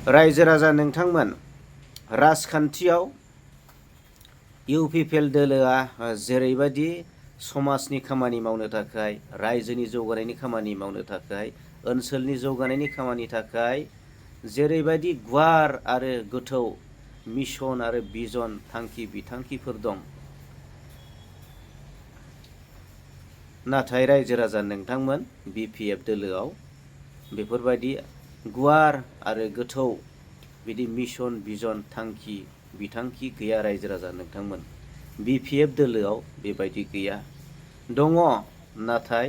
रायजो राजा नोंथांमोन राजखान्थियाव इउपिपिएल दोलोआ जेरैबायदि समाजनि खामानि मावनो थाखाय रायजोनि जौगानायनि खामानि मावनो थाखाय ओनसोलनि जौगानायनि खामानि थाखाय जेरैबायदि गुवार आरो गोथौ मिशन आरो भिजन थांखि बिथांखिफोर दं नाथाय रायजो राजा नोंथांमोन बिपिएफ दोलोआव बेफोरबायदि गुवार आरो गोथौ बिदि मिशन भिजन थांखि बिथांखि गैया रायजो राजा नोंथांमोन बिपिएफ दोलोआव बेबायदि गैया दङ नाथाय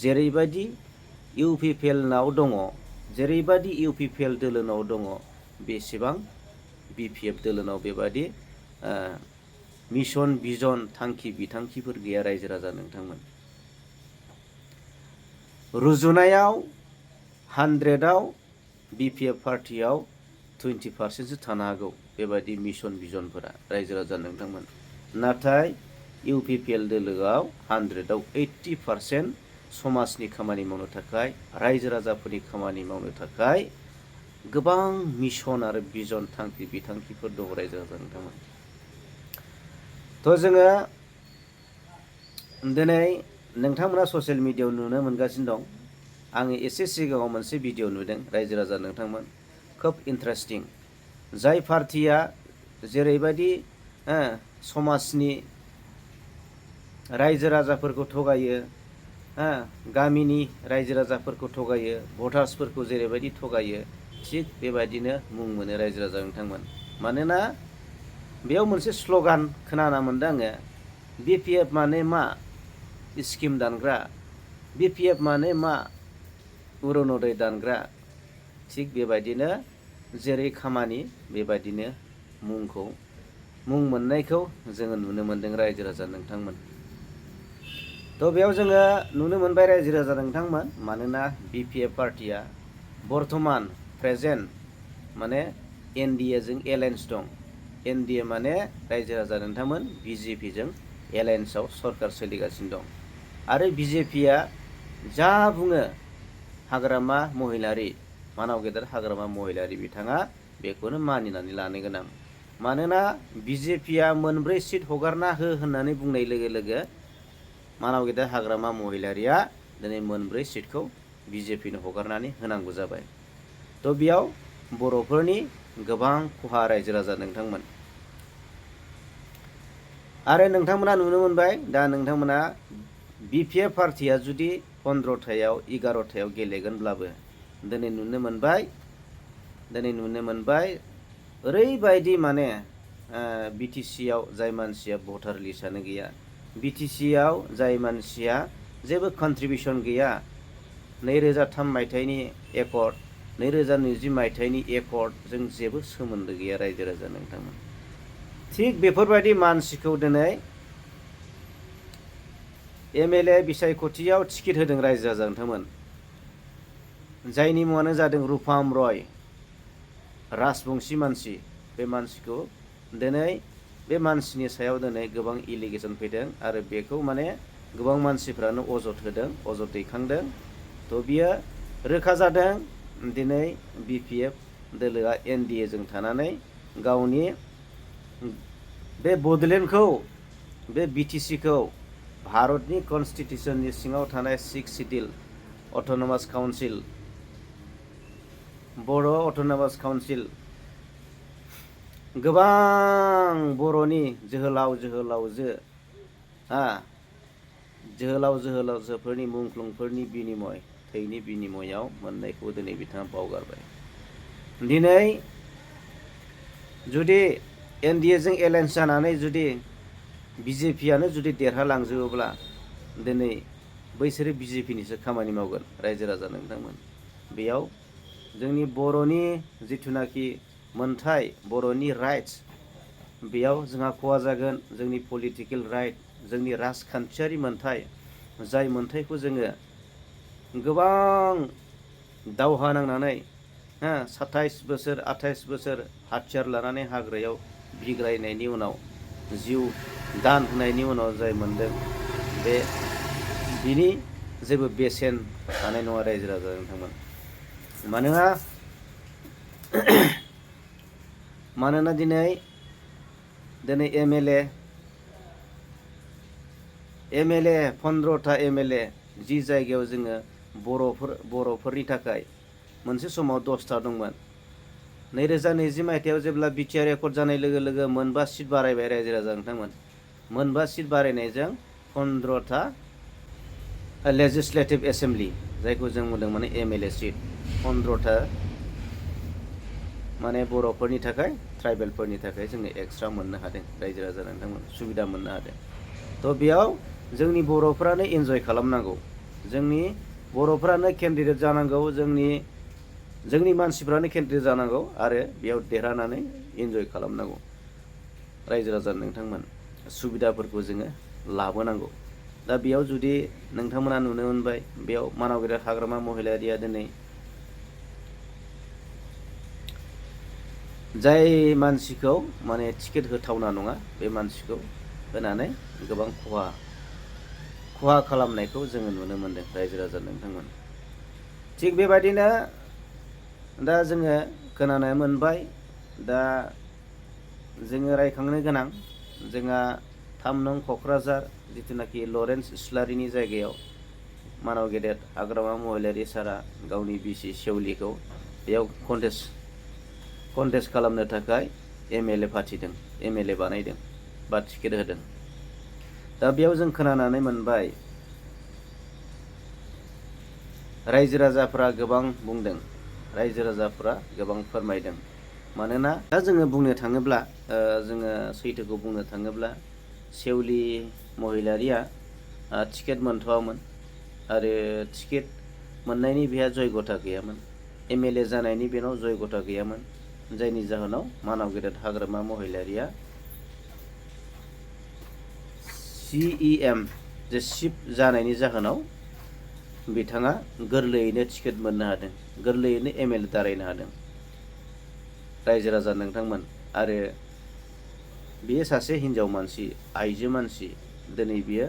जेरैबायदि इउपिपिएलनाव दङ जेरैबायदि इउपिपिएल दोलोनाव दङ बेसेबां बिपिएफ दोलोनाव बेबायदि मिशन भिजन थांखि बिथांखिफोर गैया रायजो राजा नोंथांमोन रुजुनायाव 100आव बिपिएफ पार्टियाव 20%सो थानो हागौ बेबायदि मिशन भिजनफोरा रायजो राजा नोंथांमोन नाथाय इउपिपिएल दोलोआव 100आव 80% समाजनि खामानि मावनो थाखाय रायजो राजाफोरनि खामानि मावनो थाखाय गोबां मिशन आरो भिजन थांखि बिथांखिफोर दं रायजो राजा नोंथांमोन थ' जोङो दिनै नोंथांमोना ससियेल मिडियायाव नुनो मोनगासिनो दं आङो एसे सिगाङाव मोनसे भिडिअ नुदों रायजो राजा नोंथांमोन खोब इन्टारेस्टिं जाय पार्टिया जेरैबायदि समाजनि रायजो राजाफोरखौ थगायो गामिनि रायजो राजाफोरखौ थगायो भटार्सफोरखौ जेरैबायदि थगायो थिग बेबायदिनो मुं मोनो रायजो राजा नोंथांमोन मानोना बेयाव मोनसे स्ल'गान खोनाना मोनदों आङो बिपिएफ माने मा स्किम दानग्रा बिपिएफ माने मा अरुनदय दानग्रा थिग बेबायदिनो जेरै खामानि बेबायदिनो मुं मोननायखौ जोङो नुनो मोनदों रायजो राजा नोंथांमोन थ' बेयाव जोङो नुनो मोनबाय रायजो राजा नोंथांमोन मानोना बिपिएफ पार्टिया बर्थमान प्रेजेन्ट माने एनडिएजों एलायन्स दं एनडिए माने रायजो राजा नोंथांमोन बिजेपिजों एलायन्सआव सरकार सोलिगासिनो दं आरो बिजेपिया जा बुङो हाग्रामा महिलारि मानाव गेदेर हाग्रामा महिलारि बिथाङा बेखौनो मानिनानै लानो गोनां मानोना बिजेपिया मोनब्रै सिट हगारना होननानै बुंनाय लोगो लोगो मानाव गेदेर हाग्रामा महिलारिया दिनै मोनब्रै सिटखौ बिजेपिनो हगारनानै होनांगौ जाबाय थ' बेयाव बर'फोरनि गोबां खहा रायजो राजा नोंथांमोन आरो नोंथांमोना नुनो मोनबाय दा नोंथांमोना बिपिएफ पार्टिया जुदि 15थायाव 11थायाव गेलेगोनब्लाबो दिनै नुनो मोनबाय ओरैबायदि माने बिटिसिआव जाय मानसिया भटार लिस्टआनो गैया बिटिसिआव जाय मानसिया जेबो कन्ट्रिबिउसन गैया 2003 मायथाइनि एकर्ड 2020 मायथाइनि एकर्डजों जेबो सोमोन्दो गैया रायजो राजा नोंथांमोन थिग बेफोरबायदि मानसिखौ दिनै एमएलए बिसायख'थियाव टिकेट होदों रायजो राजा नोंथांमोन जायनि मुङानो जादों रुपाम रय राजबंशी मानसि बे मानसिखौ दिनै बे मानसिनि सायाव दिनै गोबां एलिगेसन फैदों आरो बेखौ माने गोबां मानसिफ्रानो अजद होदों अजद दैखांदों थ' बियो रोखा जादों दिनै बिपिएफ दोलोआ एनडिएजों थानानै गावनि बे बड'लेण्डखौ बे बिटिसिखौ भारतनि कनस्टिटिउसननि सिङाव थानाय 6 सिडिउल अट'नमास काउन्सिल बर' अट'नमास काउन्सिल गोबां बर'नि जोहोलावजोफोरनि मुंख्लंफोरनि बिनिमय थैनि बिनिमयआव मोननायखौ दिनै बिथाङा बावगारबाय दिनै जुदि एनडिएजों एलायन्स जानानै जुदि बिजेपियानो जुदि देरहालांजोबोब्ला दिनै बैसोरो बिजेपिनिसो खामानि मावगोन रायजो राजा नोंथांमोन बेयाव जोंनि बर'नि जिथुनाखि मोनथाय बर'नि राइट्स बेयाव जोंहा खहा जागोन जोंनि पलिटिकेल राइट जोंनि राजखान्थियारि मोनथाय जाय मोनथायखौ जोङो गोबां दावहा नांनानै 27 बोसोर 28 बोसोर हाथियार लानानै हाग्रायाव बिग्रायनायनि उनाव जिउ दान होनायनि उनाव जाय मोनदों बिनि जेबो बेसेन थानाय नङा रायजो राजा नोंथांमोन मानोना मानोना दिनै एम एल ए 15टा एम एल ए जि जायगायाव जोङो बर'फोरनि थाखाय मोनसे समाव 10टा दंमोन। 2020 मायथाइयाव जेब्ला बिटिआर रेकर्ड जानाय लोगो लोगो मोनबा सिट बारायबाय रायजो राजा नोंथांमोन। मोनबा सिट बारायनायजों 15टा लेजिस्लेटिभ एसेम्बलि जायखौ जों बुंदों माने एम.एल.ए सिट 15टा माने बर'फोरनि थाखाय ट्राइबेलफोरनि थाखाय जोङो एक्सट्रा मोननो हादों रायजो राजा नोंथांमोन सुबिदा मोननो हादों। थ' बेयाव जोंनि बर'फ्रानो एन्जय खालामनांगौ, जोंनि बर'फ्रानो केन्डिडेट जानांगौ, जोंनि मानसिफ्रानो केन्डिडेट जानांगौ आरो बेयाव देरहानानै एन्जय खालामनांगौ। रायजो राजा नोंथांमोन सुबिदाफोरखौ जोङो लाबोनांगौ। दा बेयाव जुदि नोंथांमोना नुनो मोनबाय बेयाव मानाव गेदेर हाग्रामा महिलारिया दिनै जाय मानसिखौ माने टिकेट होथावना नङा बे मानसिखौ होनानै गोबां खहा खालामनायखौ जोङो नुनो मोनदों रायजो राजा नोंथांमोन। थिग बेबायदिनो दा जोङो खोनानो मोनबाय, दा जोङो रायखांनो गोनां जोंहा 3 नं क'क्राझार जिथुनाखि लरेन्स इस्लारिनि जायगायाव मानाव गेदेर हाग्रामा महिलारि सारा गावनि बिसि सेवलिखौ बेयाव कन्टेस्ट खालामनो थाखाय एम.एल.ए फाथिदों, एम.एल.ए बानायदों बा टिकेट होदों। दा बेयाव जों खोनानानै मोनबाय रायजो राजाफ्रा गोबां बुंदों, रायजो राजाफ्रा गोबां फोरमायदों। मानोना दा जोङो बुंनो थाङोब्ला जोङो सैथोखौ बुंनो थाङोब्ला सेवलि महिलारिया टिकेट मोनथ'वामोन आरो टिकेट मोननायनि बेहा जयगथा गैयामोन, एम.एल.ए जानायनि बेनाव जयगथा गैयामोन, जायनि जाहोनाव मानाव गेदेर हाग्रामा महिलारिया CEM जे चिफ जानायनि जाहोनाव बिथाङा गोरलैयैनो टिकेट मोननो हादों, गोरलैयैनो एम.एल.ए दारायनो हादों रायजो राजा नोंथांमोन। आरो बियो सासे हिन्जाव मानसि, आइजो मानसि। दिनै बियो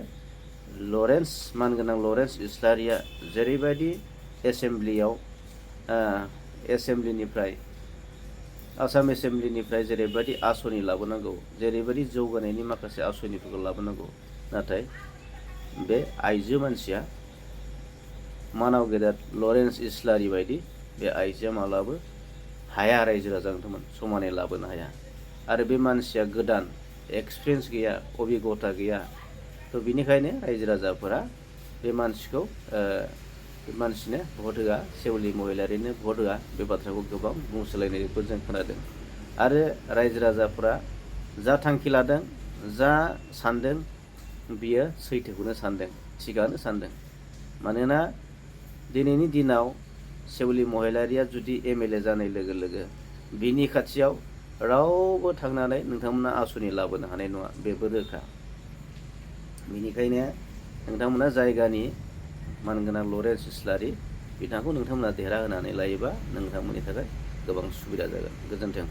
मानगोनां लरेन्स इस्लारिया जेरैबायदि आसाम एसेम्बलिनिफ्राय जेरैबायदि आसनि लाबोनांगौ, जेरैबायदि जौगानायनि माखासे आसनिफोरखौ लाबोनांगौ, नाथाय बे आइजो मानसिया मानाव गेदेर लरेन्स इस्लारि बायदि बे आइजोआ माब्लाबो हाया रायजो राजा नोंथांमोन, समानै लाबोनो हाया। आरो बे मानसिया गोदान, एक्सपिरियेन्स गैया, अबिगथा गैया। थ' बिनिखायनो रायजो राजाफोरा बे मानसिनो भट होआ, सेवलि महिलारिनो भट होआ, बे बाथ्राखौ गोबां बुंसोलायनायखौ जों खोनादों। आरो रायजो राजाफोरा जा थांखि लादों, जा सानदों बियो सैथोखौनो सानदों, थिगानो सानदों। मानोना दिनैनि दिनाव सेवलि महिलारिया जुदि एम.एल.ए जानाय लोगो लोगो बिनि खाथियाव रावबो थांनानै नोंथांमोना आसनि लाबोनो हानाय नङा, बेबो रोखा। बेनिखायनो नोंथांमोना जायगानि मानगोनां लरेन्स इस्लारि बिथांखौ नोंथांमोना देरहा होनानै लायोबा नोंथांमोननि थाखाय गोबां सुबिदा जागोन। गोजोन्थों।